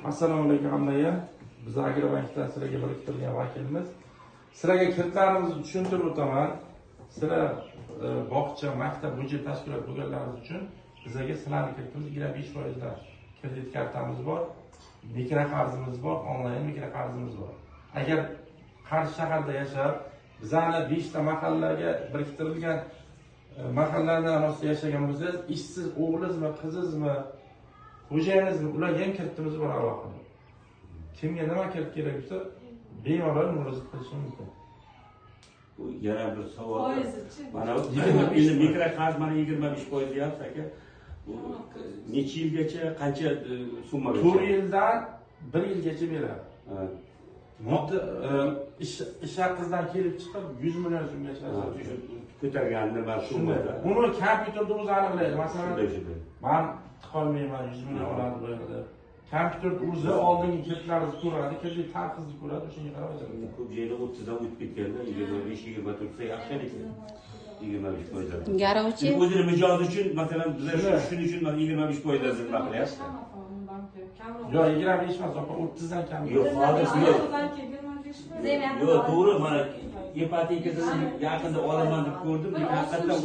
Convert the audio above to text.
Assalomu alaykum hammaga. Biz Agrobankdan sizlarga biriktirilgan vakilimiz. Sizlarga kiritlarimizni tushuntirib o'taman. Sizlar bog'cha, maktab, byudjet tashkilot bo'lganlaringiz uchun bizlarga sizlarni kiritimiz 25% dan kredit kartamiz bor, mikroqarzimiz bor, onlayn mikroqarzimiz bor. Agar Qarshi shaharda yashab, bizani 5 ta mahallaga biriktirilgan mahallani orasida yashagan bo'lsangiz, ishsiz o'g'lingizmi, qizingizmi, xo'jayiningizmi, ularga ham kiritimiz bor alohida. Kimga nima kirit kerak bo'lsa, bemalol murojaat qilishi mumkin. Bu yana bir savol. Foizichi? Mana 25. Endi mikroqarz mana 25% deyapsiz, aka. Bu necha yilgacha, qancha summaga? 4 yildan 1 yilgacha beradi. Ha. Mudda ish haqingizdan kelib chiqib 100 million so'mgacha Ha, ajratish. shu ko'targan nima Shunday. summada. Uni kompyuterda o'zi aniqlaydi. Masalan, Shunday, shunday. man tiqolmayman, 100 million oladi bu yerda. Kompyuter o'zi oldingi kreditlaringizni ko'radi, kredit tarixingizni ko'radi, o'shanga qarab ajratadi. Ko'p joyda 30 dan o'tib ketganda, 25, 24 sa yaxshi lekin. 25%. Garovchi. O'zini mijozi uchun, masalan, bizlar Shunday. Shuning uchun mana 25% nima qilyapsiz? Yo'q, 25 emas, opa, 30 dan kam. Yo'q, hozir yo'q. Zeyman. Yo'q, to'g'ri, mana ipotekasini yaqinda olaman deb ko'rdim, lekin haqiqatdan